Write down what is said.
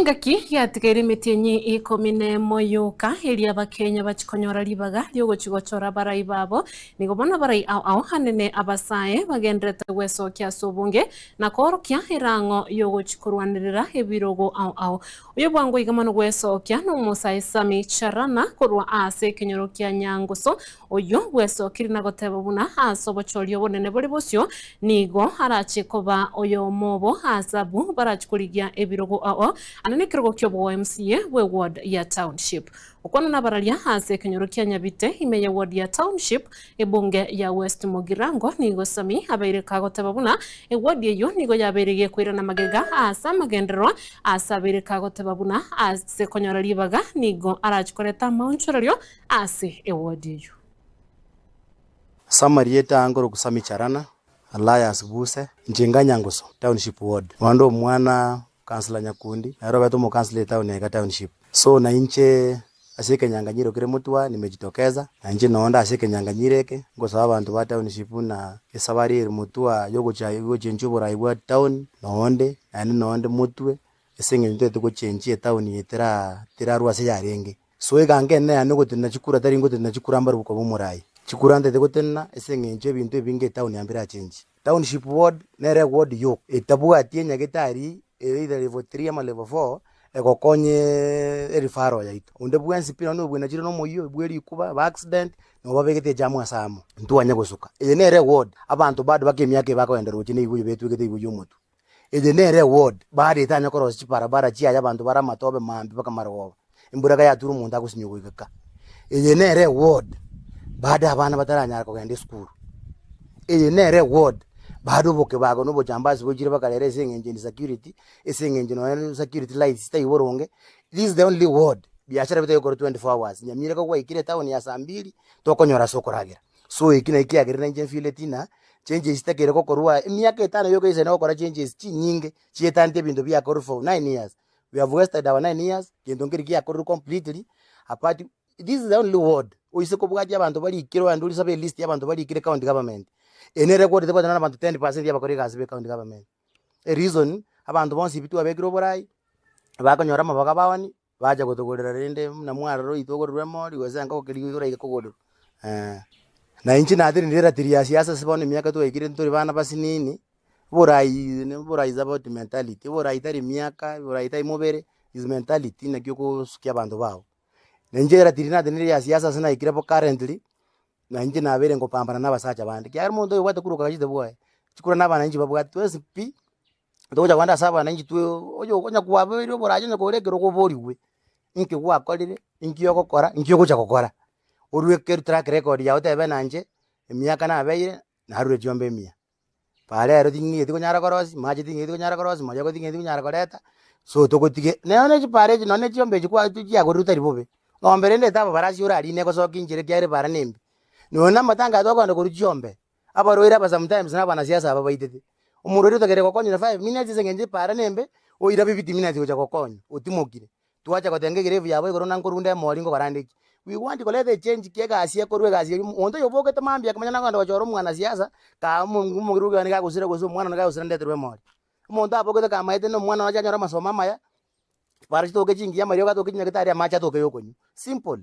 Engaki yatigaire emetienyi ikomi nemo yoka eria Abakenya bachie konyora ribaga riogochia gochora abarai babo, nigo bono abarai ao ao anene abasae bagendererete gwesokia ase obonge na koorokia erang'o yogochia korwanerera ebirogo ao ao. Oyo bwango iga mono gwesokia nomosae Sammy Charana korwa ase ekenyoro kia Nyangoso Oyio bwesokirie na goteba buna ase obochori obonene bore bosio nigo arache koba oyomo obo ase abwo barache korigia ebirogo ao ande nekerogo ki'oboa MCA bwe ward ya Township. Okwana nabararia ase ekenyoro kia Nyabite ime ye ward ya Township ebunge ya West Mugirango nigo Sammy abeire kagoteba buna eward eyio nigo yabeire gekoirana magega ase amagenderero ase abeire kagoteba buna ase konyora ribaga nigo arache koreta amaonchorerio Ase ewodi eyio. Ase amarieta aa nkorokwa Sammy Charana, Elias Buse, inche inga Nyangusu Township Ward. Bono omwana Councillor Nyakundi, nere obete omokansila etown ya iga Township. So nainche ase ekenyanganyiro kere motwe aa nimejitokeza, nainche nonde ase ekenyanganyiro eke, ngosaba abanto ba township buna esabari ere motwe aa yogocha gochenchia oborai bwa town, nonde naende nonde motwe, ase eng'encho ntotagete gochenchia etown eye tera terarwa ase yarenge. So egango enene yane ogotenena chikura tari ngotenena chikura mbarabwo koba omorai. Chikura ntete gotenena ase eng'encho ebinto ebinge etown yane birachenchi. Township ward nere eward yoka etabwati enyagetari ere either level three ama level four egokonya ereferral yaito. Onde bwensi pi nonye obwenachire na omoyio bwe rikuba ba accident nabo babegete ejamu ase amo ntwanya gosuka. Eye nere eward abanto bado baka emiaka eye bakogenda roche na ebibuyu betwegete ebibuyu omotwe. Eye nere eward bado etanya korosia chibarabara chiaye abanto bare amatobe mambia mpaka marogoba, embura iga yature omonto agosinywa goika ka. Eye nere eward bado abana bataranyara kogenda esukuru. Eye nere eward bado obokebago na obochambasi bochire mpaka rero ase eng'encho insecurity, ase eng'encho nonye security lights chitaiyo boronge, this is the only ward biashara bitari gokorwa 24 hours, Nyamira iga gwaikire etown ya saa mbili, tokonyora ase okoragera. So eki naki kiagerire nainche nfeeleti ng'a changes chitakeire gokorwa emiaka etano yoka eisane gokora changes chinyinge chietante ebinto biakorwa for nine years. We have wasted our nine years, gento nkeri giakorire completely apart this is the only ward oise kobwatia abanto barikire ogende orisabe elist ya abanto barikire county government, eye nere eward tebwati nonye na abanto 10% ya abakori egasi be county government. Ereason, abanto bonsi pi twabekire oborai, bakonyora amabaga baoni. Bacha gotogorera rende buna mwarora oito ogorerwe emori gose enkoko keria oraike kogorerwa eh. Na inche natenenire eratiri ya siasa ase bono emiaka twaikire ntore bana basinini, oborai oborai is about mentality, oborai tari miaka, oborai tari mobere, is mentality naki okosukia abanto bago. Na inche eratiri natenenire ya siasa ase naikire bo currently, na inche nabeire ngopambana na abasacha bande, ekiagera omonto oyo obwate kura okagachete bwoye, chikura na abananchi babwate twensi pi. Togocha kogenda ase abananchi twe oyo onya kwabeire oborache onye kore ekerogo oborigwe, inki gwakorire, inki ogokora, inki ogocha gokora. Orue ekero track record yago otebe ng'a inche, emiaka nabeire, narure chiombe emiya. Bara ero ting'eti konyara korosia, mache ting'eti konyara korosia, mariogo ting'eti konyara koreta, so togotige nonye na chipara echi nonye na chiombe echi kwa chiagorirwe tari bobe. Ng'ombe rende etaba barasi orarine egosokia inchera ekiagera ebara nembe. Nonye na amatanga aya tokogenda korwa chiombe, Abarwaire aba sometimes na abanasiasa aba baitete. Omorwaire otakeire gokonywa na five minutes ase eng'encho epaara nembe, oira fifty minutes gocha gokonywa, otimokire. Twacha gotenga egerevu yabo igoro na nkorunda emori nkokora ande ki. We want koreta echange ki egasi ekorwa egasi eria, monto oyo obokete mambia akamanya nakogenda gochora omwanasiasa, kaa omorugi one gagosira gose omwana one gagosira ndeterwe emori. Omonto abokete kamaete na omwana oye ache anyore amasomo amaya, chipara chitoke chingiya, amariogo atoke chinyagetari, amache atoke ya okonywa. Simple.